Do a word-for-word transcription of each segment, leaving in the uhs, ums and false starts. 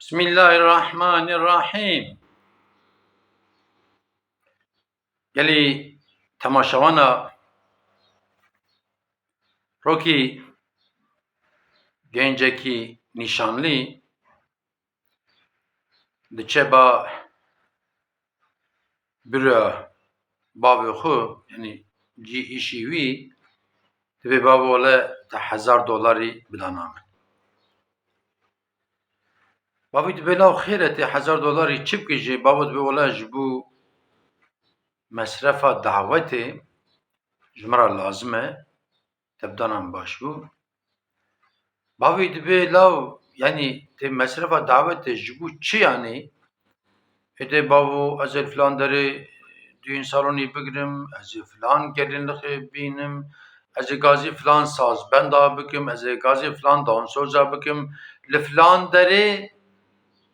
Bismillahirrahmanirrahîm. Gelî temaşewana rokî gencekî nîşanlî diçe ba bira bavê xwe, yanî cî îşî wî, dibê bavo wele te hezar dolarî bidana min. Bavî dibê law xêr e, tê hezar dolarî çi bikî jê? Bavo dibê wele ji bo mesrefa dawetê ji min re lazim e, te bidana min baş bû. Bavî dibê law, yanî tê mesrefa dawetê ji bo çi yanî? Êdê bavo, ez ê li filan derê düğün salonî bigirim, ez ê filan gelinlixê bînim, ez ê gazî filan sazbenda bikim, ez ê gazî filan dansoza bikim, li filan derê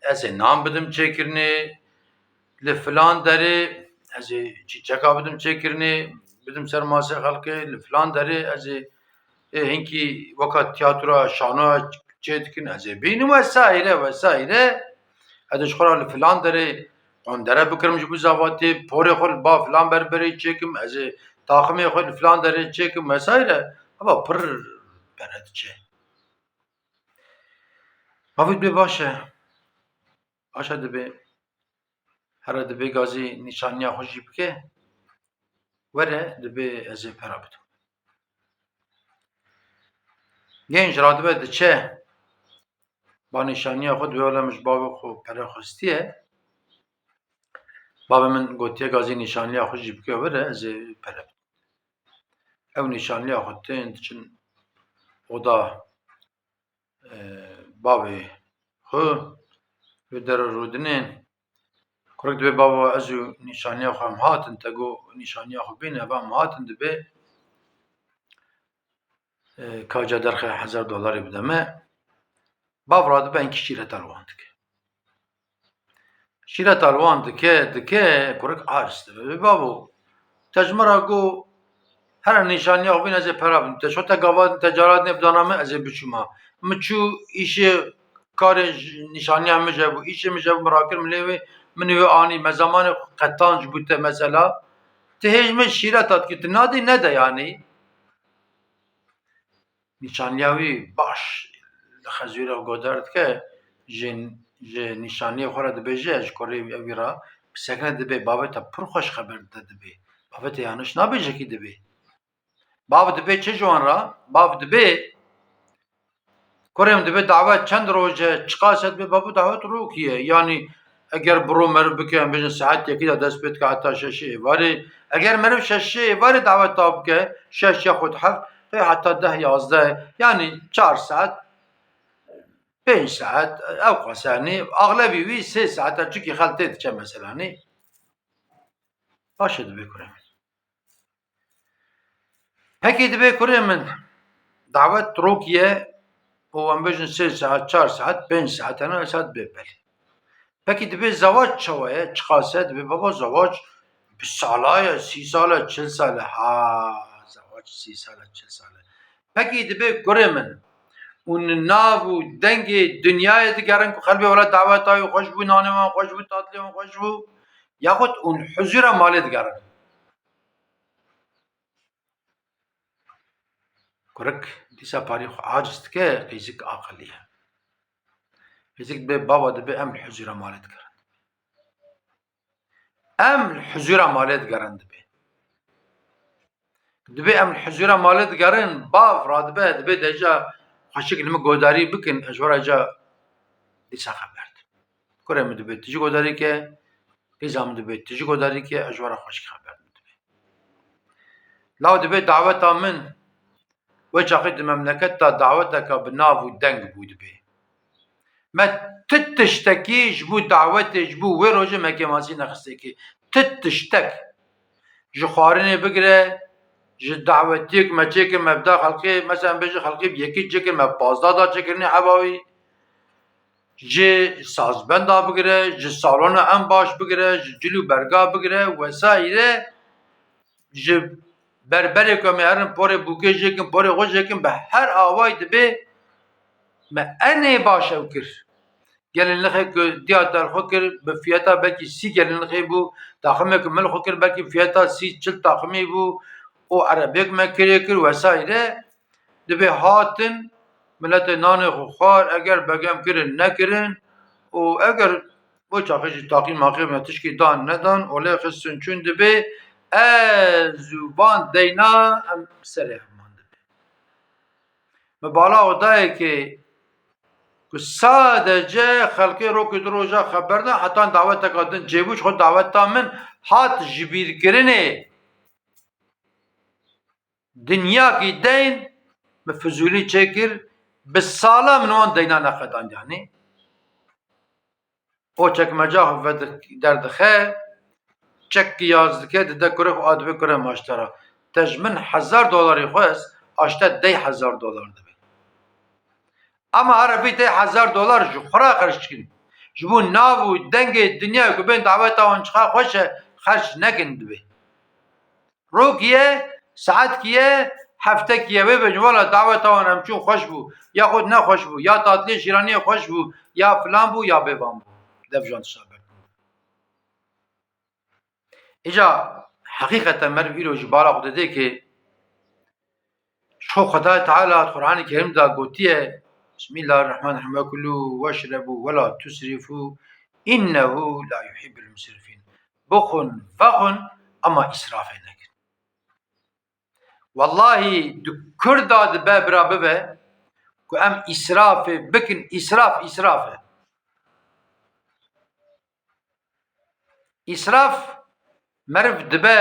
ez ê nan bidim çêkirinê, li filan derê ez ê çîçeka bidim çêkirinê, bidim ser masê xelkê, li filan derê ez ê, ê hinkî weka tiyatro, şano çê dikin, ez ê bînim wesaîre, wesaîre. Ez ê ji xwe re li filan derê qondere bikirim ji bo zavatê, porê xwe li ba filan berberê çêkim, ez ê taximê xwe li filan derê çêkim wesaîre. Eva pir pere diçe. Bavî dibê baş e. Aşa dibê, here dibê gazî nîşaniya xwe jî bike, were dibê ez ê pera bidim. Genc radibe diçe, ba nîşaniya xwe dibê wele min ji bavê xwe pere xwestiye. Bavê min gotiye gazî nîşaniya xwe jî bike were ez ê pere bidim. Ew nîşaniya xwe tên diçin oda e, bavê xwe li dere rûdinên. Kurik dibê bavo ez û nîşaniya xwe em hatin, te got nîşaniya xwe bîne, eva em hatin dibê, e, ka ca derxê hezar dolarê bide me. Bav radibe hinkî şîreta li wan dike. Şîreta li wan dike, dike, kurik aciz dibe. Bê bavo, te ji min re got, here nîşaniya xwe bîne ez ê pera bidim. Te şo te gava, te cara nê bidana min, ez ê biçûma. Min çû îşê karê ji, nîşaniya min jebû, îşê min jebû, min rakir, min lê wê, min wê anî, me zemanê xwe qetan ji bo te mesela. Tu hêj min şîreta dikî, tu nadî nede yanî. Nîşaniya wî baş li xezûrê xwe godar dike, ji, ji nîşaniyê xwe re dibêje, ji kurê wî re bisekine, dibê bavê te pir xweş xeber dide dibê. Bavê te yaniş nabêje kî dibê. Bav dibê çi ji wan re? Bav dibê, kurê min dibê dawet çend roj e, çiqas e, dibê bavo dawet rokî ye. Yanî eger bi ro meriv bike, em bêjin saet yekî de dest pê dike heta şeşê êvarê. Eger meriv şeşê êvarê daweta bike, şeş ya xwe heft, tê heta deh yazdeh, yanî çar saet, pênc saet, ew qas yanî, axlebî wî sê saet e, çikî xel tê diçe meselanî. Baş e dibê kurê min. Pekî dibê kurê min, dawet rokî ye û em bêjin sê saet, çar saet, pênc saet hene, saet bê belê. Pekî dibê zewac çawa ye, çiqas e? Dibê baba zewac bi sala ye, sî sal e, çil sal e. Ha, zewac sî sal e, çil sal e. Pekî dibê kurê min, hûn nav û dengê dinyayê digerin ku xelbê wele daweta wî xweş bû, nanê wan xweş bû, tatilê wan xweş bû, yaxud hûn huzûra malê digerin? Kurik dîsa parî xwe aciz dike, qîzik aqilî ye. Qîzik dibê bava dibê em li huzûra malê digerin. Em li huzûra malê digerin dibê. Dibê em li huzûra malê digerin, bav radibe, dibê deja xweşik li min godarî bikin, ez ji we re ca dîsa xeber dim. Kurê min dibê tu jî godarî ke, qîza min dibê tu jî godarî ke, ez ji we re xweşik xeber dim dibê. Law dibê daweta min, wê çaxê di memleket de daweteke bi nav û deng bû dibê. Me ti tiştekî ji bo dawetê, ji bo wê rojê me kêmasî nexistê kê. Ti tiştek. Ji xwarinê bigire, ji dawetiyê ku me çêkir, me bida xelkê, mesela em bêjin xelkê bi yekî çêkir, me pazdeh da çêkirinê heva wî. Ji sazbenda bigire, ji salona en baş bigire, ji cil û berga bigire, wesaîre, ji berberê ku em ê herin porê bûkê jêkin, porê xwe jêkin, bi her awayî dibê me enê baş ew kir. Gelinlixê ku diya te li xwe kir, bi fiyeta belkî sî gelinlixê bû, taximê ku min li xwe kir, belkî fiyeta sî çil taximî bû û erebêk me kirê kir vesaire. Dibê hatin, miletê nanê xwe xwar, eger begem kirin, nekirin û eger bo çaxê jî taqî maqî me tişkî dan nedan, olê xistin çûn dibê ez û van deyna em serê heman dibê. Me bala odayekê ku sadece xelkê rokê du roja xeber da, hetan daweteka din çêbû, ji xwe daweta min hat jibîrkirinê. Dinyakî deyn min Fizûlî çêkir, bi sala min wan deyna neqedandiyanî. O çekmeca xwe vedi-, derdixe, çek kiyaz dike, dide kurê xwe, a dibê kurê maştera. Te ji min hezar dolarî xwest, aşte dey hezar dolar dibe. Ama here vî dey hezar dolar ji xwe re xerc dikin. Ji bo nav û dengê dinyayê ku bên daweta wan çiqa xweş e, xerc nekin dibê. Rokî ye, saetkî ye, heftekî ye, wê bêjin, wela daweta wan em çûn xweş bû, ya xwe ne xweş bû, ya tatilê şîraniyê xweş bû, ya filan bû, ya bêvan bû. Dev jan tişta ber. Îca heqîqeten meriv îro ji bala xwe didê ki ji xwe Xwedayê Teala di Qur'anê Kerîm de gotiye, Bismillahirrahmanirrahîm, "Wekulû weşrebû wela tusrîfû innehu la yuhibbul musrifîn." Bixwin, vexwin, ama îsrafê nekin. Wellahî di Kurda dibe bira bibe ku em îsrafê bikin, îsraf, îsraf e. Îsraf meriv dibe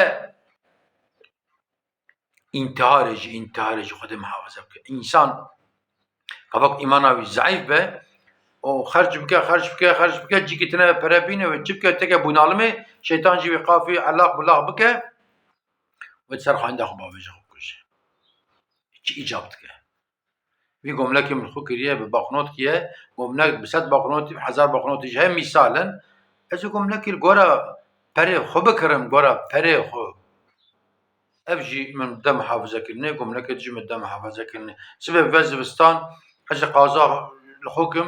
întiharê jî, întiharê jî Xwedê muhafaza bike. Însan Kavak îmana wî zeîf be, û xerc bike, xerc bike, xerc bike, cîkî tine pere bîne wê çi bike, teke bûnalimê, şeytan jî wê qafî elaq bulaq bike, wê di ser xayinda xwe bavêje xwe bikuje. Çi îcab dike? Vî gomlekê min xwe kiriye, bi baqnot kiye, gomlek bi sed baqnotî, bi hezar baqnotî jî heye mîsal in. Ez ê gomlekî li gora perê xwe bikirim, gora perê xwe. Ev jî min de muhafaza kirine, gomlekê jî min de muhafaza kirine. Sibê ve zivistan, ez ê qazax li xwe kim,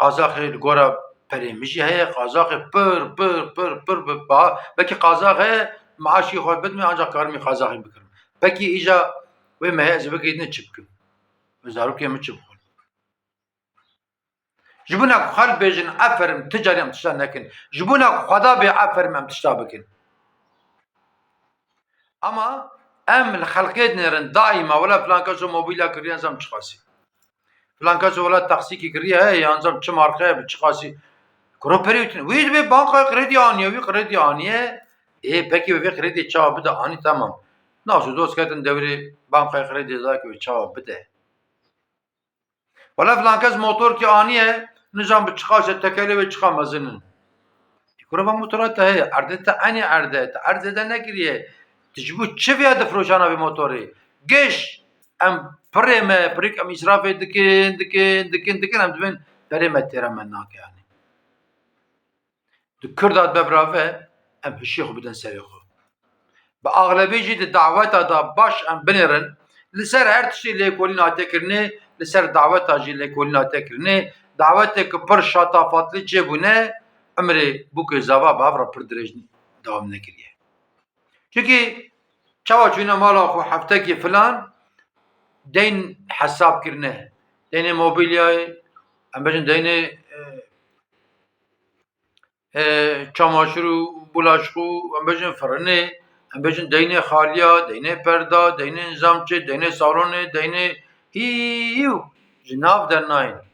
qazaxê li gora perê min jî heye, qazaxê pir, pir, pir, pir bi baha. Belkî qazax heye, maaşî xwe bidime, ancak karim î qazaxî bikirim. Belkî îja wê mehê ez ê bigihînim çi bikim? Wê zarokê min çi bixwin? Ji bona ku xelk bêjin, "Eferim, ti carî em tişta nekin." Ji bona ku Xweda bê, "Eferim, em tişta bikin." Ama em li xelkê dinêrin daîma, "Wela filan keso mobîla kiriye, nizam çiqasî. Filan keso wela taksîkî kiriye, hey, ya nizam çi marka ye, bi çiqasî." Kuro perî wî tune. Wî dibê bankaya kredî aniye, wî kredî aniye. Ê, pekî wê vê kredî çawa bide, anî, temam. Nas û dost ketin dewrê bankaya kredî, dayikê wê çawa bide. Wela filan kes motorkî aniye, nizam bi çiqa, se tekerê wê çiqa mezin in. Kuro va motora te heye, erdê te enê erde, te erdê de nekiriye. Tu ji bo çi viya difiroşana vê motorê? Giş, em pirê me, pirêk em îsrafê dikin, dikin, dikin, dikin, em dibên perê me têra me nake, yanî. Di Kurda de bevra ve em hişê xwe bidin serê xwe. Bi axlebî jî di daweta de baş em binêrin. Li ser her tiştê lêkolîn hate kirinê, li ser daweta jî lêkolîn hate kirinê. Dawetê ku pir şatafatlî çêbûne, emrê bûkê zava bi hev re pir dirêj dewam nekiriye. Çunkî çawa çûne mala xwe heftekî filan, deyn hesab kirine. Deynê mobilyayê, em bêjin deynê, e, e, çamaşir û bulaşik û, em bêjin, firinê, em bêjin, deynê xaliya, deynê perda, deynê nizamçê, deynê salonê, deynê hî, hî, ji nav dernayên.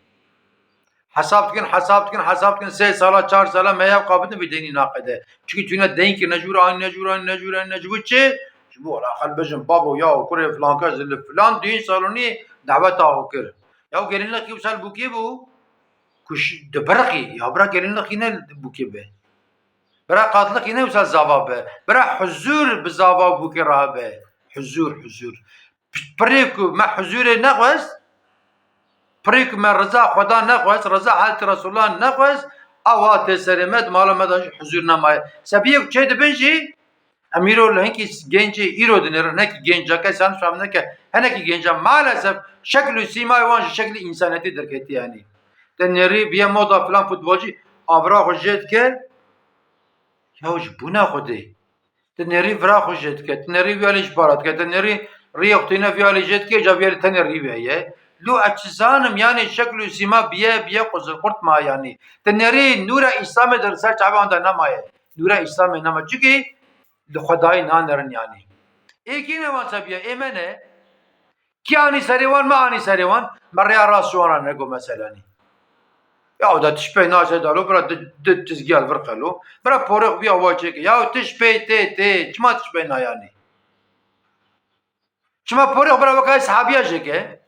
Hesab dikin, hesab dikin, hesab dikin, sê sala, çar sala me ya qabidin vê deynî naqede. Çunkî tune deyn kirine, ji wir anî, ne ji wir anî, ne ji wir anî, ne ji wir çi? Ji bo wela xelk bêjin, babo, ya kurê filan kes li filan düğün salonî daweta xwe kir. Ya gelinlik ki wisa li bûkê bû, ku ji, dibiriqî, ya bira gelinlik yine bûkê be. Bira qadlik yine wisa zava be. Bira huzur bi zava bûkê rabe. Huzur, huzur. Pirê ku me huzurê nexwest, pirê ku me riza Xweda nexwest, riza Hazretî Resulullah nexwest, ew hatê serê me, di mala me de jî huzur nemaye. Sebiyê ku çê dibin jî, Em îro li hinkî gencê îro dinêrin, hinekî genca, kes yanlış fam neke, hinekî genca maalesef şekil û sîmayê wan ji şeklî însaniyetê derketiye, yanî. Te nêrî biye moda filan futbolcî, avra xwe jê dike. Ya ji bûna Xwedê. Te nêrî vira xwe jê dike, te nêrî vî alî ji para dike, te nêrî riyê xwe tîne vî alî jê dike, îca vî alî tenê rî ve ye. Lû ez çi zanim, yanî şekl û sîma biye, biye quzilqurt ma yanî. Te nêrî nûra Îslamê de li ser çavê wan de nemaye. Nûra Îslamê nema. Çikî li Xwedayî nanerin yanî. Ê kî ne wan sebiye? Ê me ne. Kî anî serê wan, me anî serê wan, me rêya rast ji wan re nego mesela nî. Ya da tişt pey naşe dalo, bira di, di çizgiya li vir qelo. Bira porê xwe biya wa çêke. Ya tişt pey tê, tê, çima tişt pey nayanî? Çima porê xwe bira weka sahabiya jêke?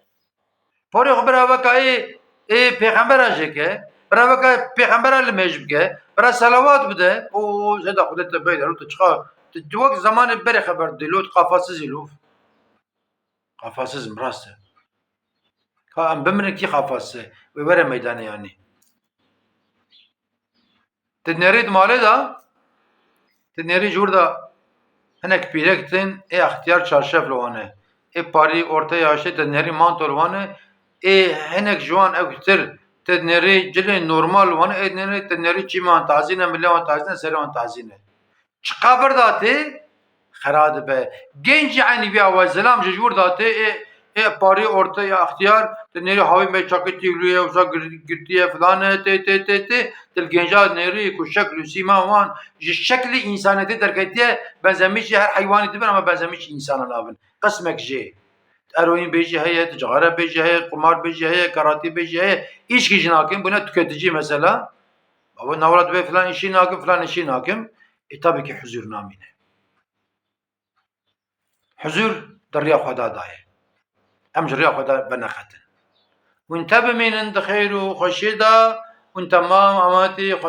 Porê xwe bira weka ê, ê pêxembera jêke? Bira weka pêxembera limêj bike? Bira selawat bide? O, zeda Xwedê te beyde, tu çiqa, tu, tu wek zamanê berê xeber dilo, tu qafasizî lo. Qafasiz im, rast e. Ka em bimirin kî qafasiz e? Wê were meydanê yanî. Ti nêrî di malê de, ti nêrî ji wir de hinek pîrek tin, ê extiyar çarşef li wan e. Ê parî ortaya aşê, ti nêrî manto li wan e. Ê hinek ji wan ew tir, ti nêrî cilê normal li wan e, ê nêrî ti nêrî çîman tazî ne, milê wan tazî ne, serê wan tazî ne. Çiqa vir datê, xera dibe. Genc jî eynî vî awayî zilam jî ji wir datê, ê, ê parî orte ya extiyar, ti nêrî hawî me çakê tîglû ye, wisa gir-, girtiye filan e, tê, tê, tê, tê. Til genca nêrî ku şekl û sîma wan ji şeklî însanetê derketiye, benzemîşî her heywanî dibin ama benzemîşî însana nabin. Qismek jê. Eroîn bêjî heye, cixare bêjî heye, qumar bêjî heye, karatî bêjî heye. Îşkî jî nakin, bûne tüketicî mesela. Baba, na wela divê filan îşî nakim, filan îşî nakim. E, tabii ki huzur namîne. Huzur di riya Xweda da ye. Em ji riya Xweda veneqetin. Hûn te bimînin di xêr û xweşiyê de, hûn temam amatî